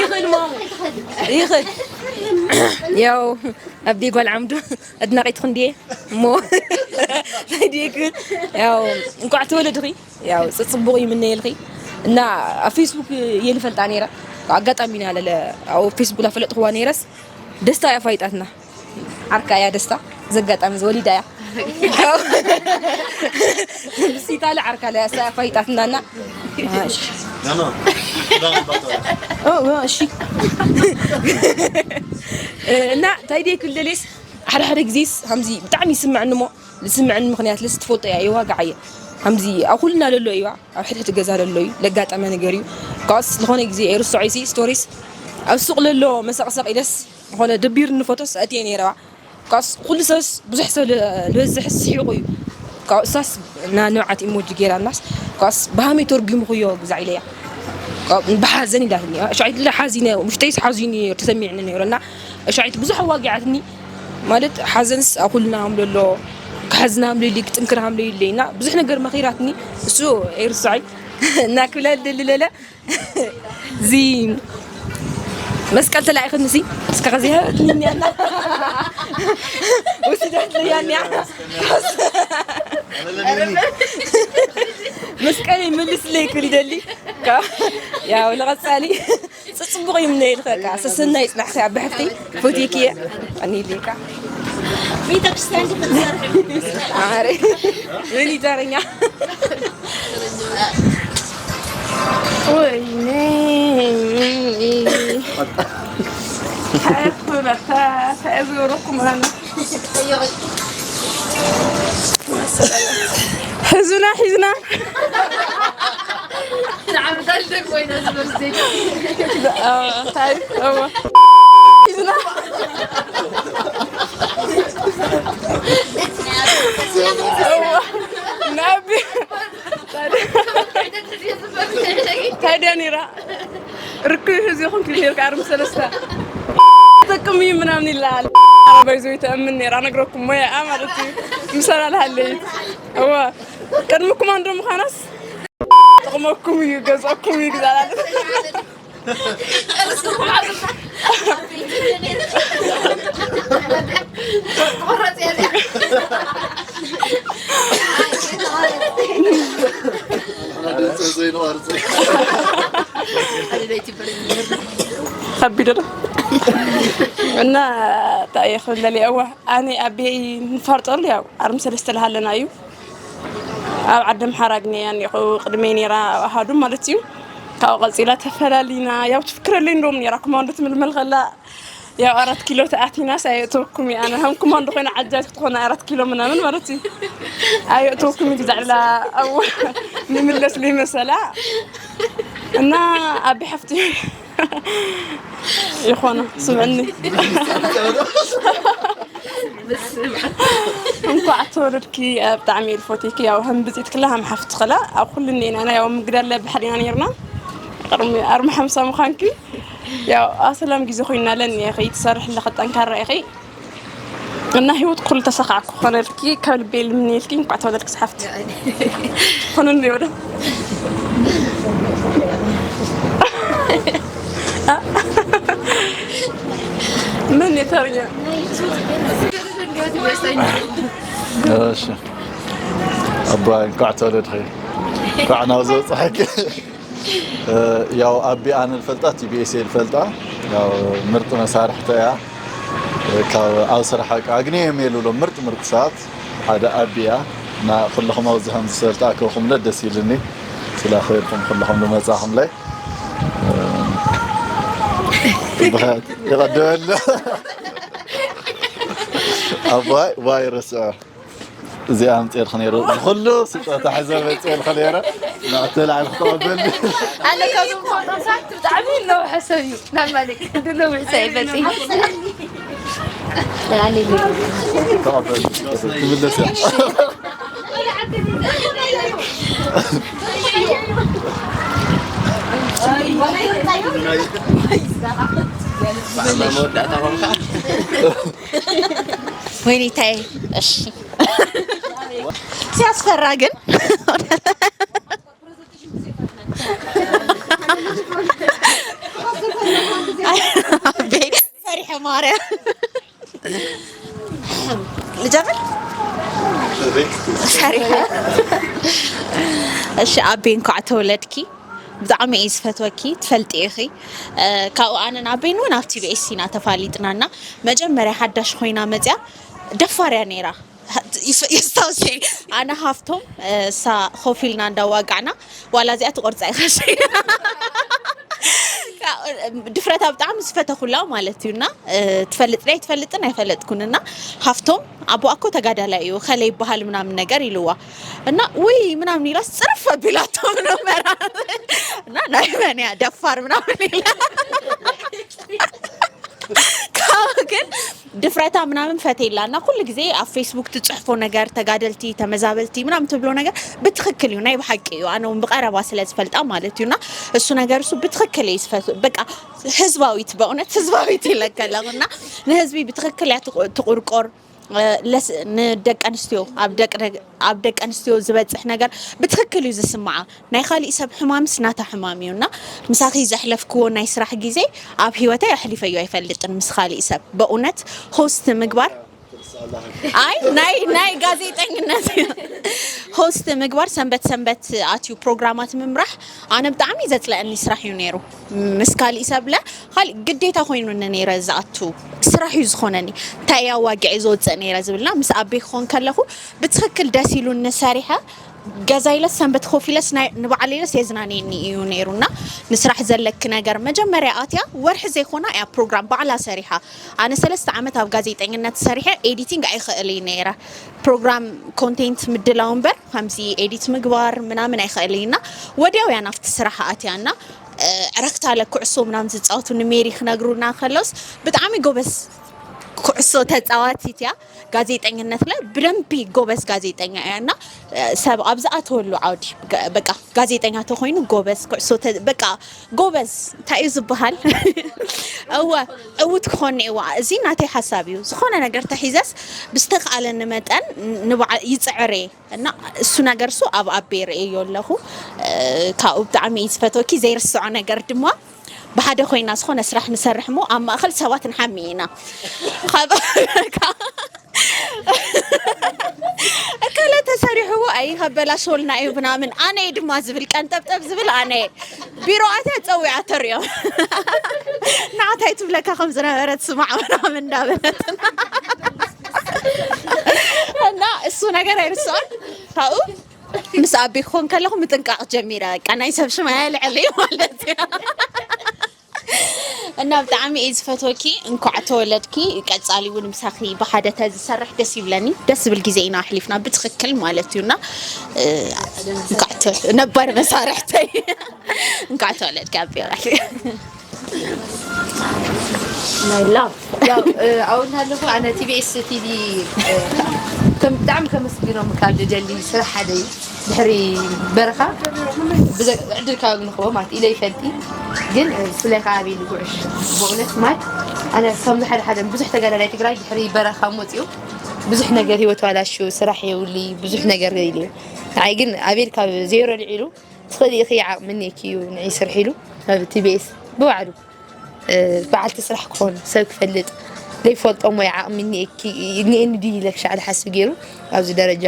ይኽእል ማሙ ይኽእል ያው ኣብዲ ጓል ዓምዱ ኣድናቂትኩ እንድየ እሞ ናይ ድየ ግን ያው እንኳዕ ተወለድኺ ያው ፅፅቡቅ ይምነየልኺ እና ኣብ ፌስቡክ እየ ልፈልጣ ነይረ ኣጋጣሚ ኢና ለለ ኣብ ፌስቡክ ላፈለጥኽዋ ነይረስ ደስታ እያ ፋይጣትና ዓርካ እያ ደስታ ዘጋጣሚ ወሊዳ እያ ብሲታለ ዓርካ ለያ እሳ እያ ፋይጣትና እና እሺ እና እንታይ ደይ ክልደሌስ ሓደ ሓደ ግዜስ ከምዚ ብጣዕሚ ይስምዐኒ እሞ ዝስምዐኒ ምክንያት ልስ ትፈልጦ እያ የዋጋዓ እየ ከምዚ ኣብ ኩልና ለሎ እዩዋ ኣብ ሕድሕድ ገዛ ለሎ እዩ ለጋጠመ ነገር እዩ ካስ ዝኾነ ግዜ ርስዖ ሲ ስቶሪስ ኣብ ሱቅ ለሎ መሰቅሰቅ ኢለስ ዝኾነ ደቢርኒ ፎቶስ ኣእትየ ነይረዋ ካስ ኩሉ ሰብስ ብዙሕ ሰብ ዝበዝሕ ስሒቁ እዩ ካብ እሳስ ንብዓት ኢሞጂ ገይራናስ ካስ ብሃመይ ተርጉምኽዮ ግዛዕ ኢለያ ብሓዘን ኢላትኒ ሻዒት ሓዚነ ውሽጠይስ ሓዚኑ ተሰሚዕኒ ነይሩ እና ሻዒት ብዙሕ ኣዋጊዓትኒ ማለት ሓዘንስ ኣብ ኩልና ሃምሎ ኣሎ ክሓዝና ሃምሎ ኢለ ክጥንክር ሃምሎ ኢለ እና ብዙሕ ነገር መኺራትኒ እሱ ኣይርሳዓይ እናክብላ ልደሊ ለለ እዚ መስቀል ተላኢኽንሲ እስከ ከዚያ ትንኛና ወስዳትለያንያ መስቀል ይምልስለይ ክብል ይደሊ። ያው ንቐጻሊ ጽጽቡቕ ይምነየልካ ሰሰና ይጽናሕካ ብሕፍቲ ፎቲክየ ኣኒልካ ቤተክርስቲያን ክትሰርሕ ማሪ ምን ይዛረኛ ወይኔ ሓያት በታ ተዝወረኩም ኣነ ሕዙና ሕዝና ታዲያ ነይራ ርክብ ህዝቢ ኹም ክብል ነርካ ኣርም ሰለስተ ጥቅም እዩ ምናምን ይላል። ኣረባይ ዘይ ተእምን ነይራ ነግረኩም ሞያ ማለት እዩ። ምሰላ ለሃለይ እዋ ቅድሚ ኮማንዶ ምዃናስ ጥቕመኩም እዩ ገዛኩም እዩ ግዛላት ከቢድ ዶ እና እንታይ ክብለል እዋ ኣነ ኣቤይ ንፋርጠሉ ያው ኣርም ሰለስተ ለሃለና እዩ ኣብ ዓዲ ኣምሓራ ግን እያ እኒኦ ቅድመይ ነይራ ኣብ ኣሃዱ ማለት እዩ። ካብኡ ቀፂላ ተፈላሊና ያው ትፍክረለይ እንደውም ነይራ ኮማንዶ ትምልመል ከላ ያው ኣራት ኪሎ ተኣቲናስ ኣየእተወኩም እየ ኣነ ከም ኮማንዶ ኮይነ ዓጃጅ ክትኾነ ኣራት ኪሎ ምናምን ማለት እዩ። ኣየእተወኩም እዩ ብዛዕላ ኣብ ንምለስ ለይመሰላ እና ኣቢ ሓፍቲ ይኾነ ስምዕኒ እንኳዕ ተወለድኪ ብጣዕሚ እየ ዝፈትየኪ ያው ከም ብፅኢት ክላ ከም ሓፍቲ ክላ ኣብ ኩሉ እኒኤና ኢና ያው ምግዳል ብሓዲና ነርና ኣርሚ ሓምሳ ምዃንኪ ያው ኣብ ሰላም ግዜ ኮይና ለኒ ኢኺ ትሰርሕ ኣለኺ ጠንካራ ኢኺ እና ህይወት ኩሉ ተሳኻዕ ክኾነልኪ ካብ ልቤ ልምንየልኪ እንኳዕ ተወለድኪ ሓፍቲ ኮነኒ ወደ ምን የተርኛ እሺ ኣባ እንኳዕ ተወለድኺ እንኳዕ ናብ ዘብፅሐኪ ያው ኣቢ ኣነ ልፈልጣ ቲቢኤስ ልፈልጣ ያው ምርጥ መሳርሕተ እያ ካብ ኣብ ስራሕ ኣግኒ እዮም የልብሎ ምርጥ ምርጥ ሰዓት ሓደ ኣቢ እያ እና ኩልኹም ኣብዚ ከም ዝሰልጣ ከኹምለ ደስ ይልኒ ስለ ኸይርኩም ኩልኹም ዝመፃኹምለይ ይቐደመልና ኣባይ ዋይ ረስዐ እዚኣ ኣምፅኤልክ ነይሩ ንኩሉ ስጦታ ሕዘ መፅኤልክ ነይረ ናዕተ ላዕሊ ክተቐበል ኣነ ካብዞም ፎቶታት ብጣዕሚ ነውሐ ሰብ እዩ ናብ ማለት ድነውሕ ሰብ ይበፅእ ተቐበል ትምለስ እያ ወይኔ ታይ እሺ ሲያስፈራ ግን ፈሪሐ ማርያም ልጀምር ፈሪሐ እሺ ኣቤ እንኳዕ ተወለድኪ ብጣዕሚ እየ ዝፈትወኪ ትፈልጢ ኢኺ ካብኡ ኣነን ኣቤን እውን ኣብ ቲቢኤስ ኢና ተፋሊጥና እና መጀመርያ ሓዳሽ ኮይና መፅያ ደፋር እያ ነይራ የስታውሲ ኣነ ሃፍቶም እሳ ኮፍ ኢልና እንዳዋጋዕና ዋላ እዚኣ ትቆርፃ ኢኻ ድፍረታ ብጣዕሚ ዝፈተኩላ ማለት እዩ እና ትፈልጥ ናይ ትፈልጥን ኣይፈለጥኩን እና ሃፍቶም ኣቦኣ እኮ ተጋዳላይ እዩ ከለ ይበሃል ምናምን ነገር ኢልዋ እና ውይ ምናምን ኢላስ ፅርፍ ኣቢላቶ ምነበራ እና ናይ መን እያ ደፋር ምናምን ኢላ ካብኡ ግን ድፍረታ ምናምን ፈትየላ እና ኩሉ ግዜ ኣብ ፌስቡክ ትፅሕፎ ነገር ተጋደልቲ ተመዛበልቲ ምናምን ትብሎ ነገር ብትክክል እዩ ናይ ብሓቂ እዩ ኣነ እውን ብቀረባ ስለ ዝፈልጣ ማለት እዩ እና እሱ ነገር እሱ ብትክክል እየ ዝፈት በቃ ህዝባዊት በእውነት ህዝባዊት ኢለ ከለኹ እና ንህዝቢ ብትክክል እያ ትቁርቆር ንደቂ ኣንስትዮ ኣብ ደቂ ኣብ ደቂ ኣንስትዮ ዝበፅሕ ነገር ብትክክል እዩ ዝስምዓ። ናይ ካሊእ ሰብ ሕማምስ ናታ ሕማም እዩ እና ምሳኺ ዘሕለፍክዎ ናይ ስራሕ ግዜ ኣብ ሂወተይ ኣሕሊፈዮ ኣይፈልጥን ምስ ካሊእ ሰብ። በእውነት ሆስት ምግባር ኣይ ናይ ናይ ጋዜጠኝነት ሆስት ምግባር ሰንበት ሰንበት ኣትዩ ፕሮግራማት ምምራሕ ኣነ ብጣዕሚ ዘፅለአኒ ስራሕ እዩ ነይሩ። ምስ ካሊእ ሰብለ ካሊእ ግዴታ ኮይኑ ነይረ ዝኣቱ ስራሕ እዩ ዝኾነኒ። እንታይ ኣዋጊዐ ዝወፅእ ነይረ ዝብልና ምስ ኣቤ ክኾን ከለኹ ብትኽክል ደስ ኢሉኒ ሰሪሐ ገዛ ኢለስ ሰንበት ኮፍ ኢለስ ንባዕለ ኢለስ የዝናንየኒ እዩ ነይሩና። ንስራሕ ዘለኪ ነገር መጀመርያ ኣትያ ወርሒ ዘይኮና እያ ፕሮግራም ባዕላ ሰሪሓ። ኣነ ሰለስተ ዓመት ኣብ ጋዜጠኝነት ሰሪሐ ኤዲቲንግ ኣይኽእል እየ ነይረ። ፕሮግራም ኮንቴንት ምድላው እምበር ከምዚ ኤዲት ምግባር ምናምን ኣይኽእል እየና። ወዲያው እያ ናብቲ ስራሕ ኣትያና። ዕረክት ኣለ ኩዕሶ ምናምን ዝፃወቱ ንሜሪ ክነግሩና ከለውስ ብጣዕሚ ጎበዝ ኩዕሶ ተፃዋቲት እያ። ጋዜጠኝነት ለ ብደንቢ ጎበዝ ጋዜጠኛ እያ እና ሰብ ኣብ ዝኣተወሉ ዓውዲ በቃ ጋዜጠኛ ተኮይኑ ጎበዝ ኩዕሶ በቃ ጎበዝ እንታይ እዩ ዝበሃል? እወ ዕውት ክኾን እዋ እዚ ናተይ ሓሳብ እዩ። ዝኾነ ነገር ተሒዘስ ብዝተኽኣለኒ መጠን ንባዕ ይፅዕር እየ እና እሱ ነገር እሱ ኣብ ኣቤ ርእዮ ኣለኹ። ካብኡ ብጣዕሚ እዩ ዝፈትወኪ። ዘይርስዖ ነገር ድማ ብሓደ ኮይና ዝኾነ ስራሕ ንሰርሕ እሞ ኣብ ማእኸል ሰባት ንሓሚ ኢና። ካብ እከለ ተሰሪሕዎ ኣይከበላሸወልና እዩ ምናምን ኣነ ድማ ዝብል ቀንጠብጠብ ዝብል ኣነ ቢሮ ኣተ ፀዊዓ ተሪኦ ንዓታይ ትብለካ ከም ዝነበረት ስማዕ ምናምን እንዳበለት እና እሱ ነገር ኣይርስዖን። ካብኡ ምስ ኣቢ ክኾን ከለኹ ምጥንቃቕ ጀሚረ። በቃ ናይ ሰብ ሽም ኣየልዕል እዩ ማለት እዩ። እና ብጣዕሚ እየ ዝፈትወኪ። እንኳዕ ተወለድኪ። ቀጻሊ እውን ምሳኺ ብሓደ ተዝሰርሕ ደስ ይብለኒ። ደስ ዝብል ግዜ ኢና ኣሕሊፍና ብትኽክል ማለት እዩ። እና እንኳዕ ተወ- ነባር መሳርሕተይ እንኳዕ ተወለድኪ ኣቢ። My love. ያው ኣብኡ እናለኹ ኣነ ቲቢኤስ ቲቪ ከም ብጣዕሚ ከመስግኖም ካብ ዝደሊ ስራሕ ሓደ እዩ። ድሕሪ በረኻ ዕድል ካብ ንኽቦ ማለት ኢለ ይፈልጢ ግን ስለ ከባቢ ንጉዕሽ በእውነት ማይ ኣነ ከምዚ ሓደ ሓደ ብዙሕ ተጋዳላይ ትግራይ ድሕሪ በረኻ መፅኡ ብዙሕ ነገር ህይወት ዋላሹ ስራሕ የውሊ ብዙሕ ነገር ኢሉ ንዓይ ግን ኣቤል ካብ ዜሮ ልዒሉ ትኽእሊ ኢኺ ይዓቕምኒ እኪ እዩ ንዒ ስርሒ ኢሉ ኣብ ቲቢኤስ ብባዕሉ በዓልቲ ስራሕ ክኾን ሰብ ክፈልጥ ዘይፈልጦ ሞያ ዓቕሚ እኒኤኒ ድዩ ኢለ ክሻዕ ዝሓስብ ገይሩ ኣብዚ ደረጃ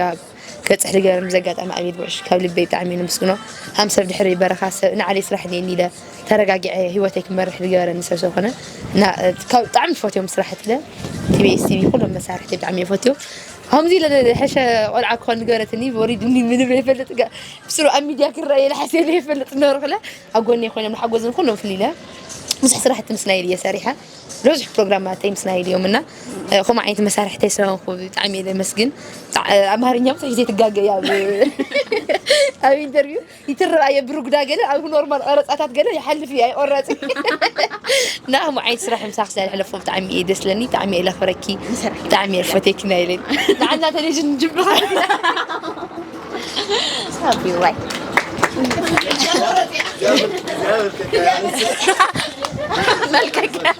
ከፅሕ ዝገበረ ብዚ ኣጋጣሚ ኣቤል ጉዕሽ ካብ ልበይ ብጣዕሚ እየ ነመስግኖ ሃምሰብ ድሕሪ በረኻ ሰብ ንዓለይ ስራሕ እኒኤኒ ኢለ ተረጋጊዐ ህይወተይ ክመርሕ ዝገበረኒ ሰብ ሰብ ኮነ ብጣዕሚ ፈትዮም ስራሕቲ ኢለ ቲቢኤስ ቲቪ ኩሎም መሳርሕተይ ብጣዕሚ እየ ፈትዮም ከምዚ ኢለ ዝሐሸ ቆልዓ ክኾን ዝገበረትኒ ወሪድኒ ምንም ዘይፈልጥ ብስሩ ኣብ ሚድያ ክረአ ኢለ ሓሲበ ዘይፈልጥ ነበርኩ ኢለ ኣብ ጎነይ ኮይኖም ዝሓገዙኒ ኩሎም ፍልይ ኢለ ብዙሕ ስራሕቲ ምስ ናይል እየ ሰሪሐ ብዙሕ ፕሮግራማተይ ምስ ናይል እዮም እና ከምኡ ዓይነት መሳርሕተይ ስለሆንኩ ብጣዕሚ እየ ዘመስግን ኣምሃርኛ ብዙሕ ግዜ ትጋገ እያ ኣብ ኢንተርቪው ይትረኣየ ብሩግዳ ገለ ኣብ ኖርማል ቀረፃታት ገለ ይሓልፍ እዩ ኣይቆረፅ እና ከምኡ ዓይነት ስራሕ ምሳክ ስለሕለፎ ብጣዕሚ እየ ደስ ለኒ ብጣዕሚ እየ ለክብረኪ ብጣዕሚ እየ ፈቴኪ ናይለኝ ንዓና ቴሌቪዥን ጅምር I'll be right. መልቀቂያ